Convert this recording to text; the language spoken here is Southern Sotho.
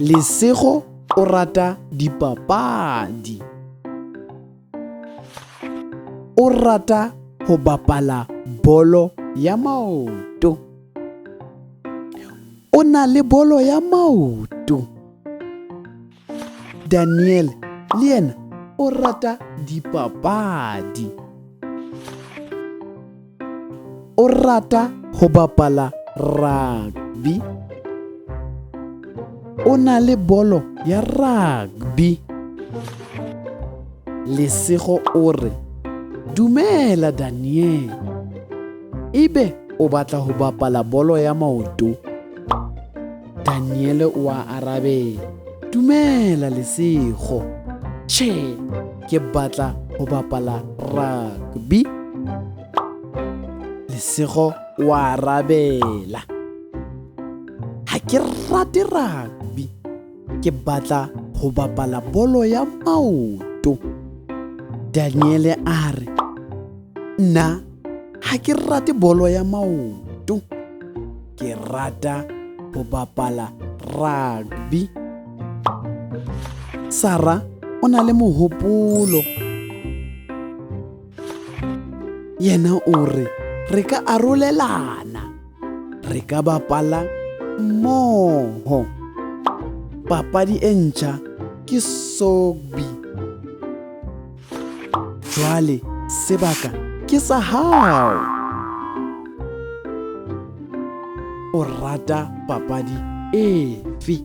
Lesego o rata dipapadi. O rata ho bapala bolo ya maoto. O na le bolo ya maoto. Daniel le yena o rata dipapadi. O rata ho bapala rugby. O na le bolo ya rugby. Lesego o re, Dumela Daniel. Ebe o batla ho bapala bolo ya maoto? Daniel o a arabela, Dumela Lesego. Tjhe, ke batla ho bapala rugby. Lesego o a arabela, Ha ke rate rugby. Ke batla ho bapala bolo ya maoto. Daniele a re, Nna ha ke rate bolo ya maoto. Ke rata ho bapala rugby. Sara o na le mohopolo. Yena o re re ka arolelana, re ka bapala mmoho. Papadi e ntjha ke sogby. Jwale sebaka ke sa hao. O rata papadi efe?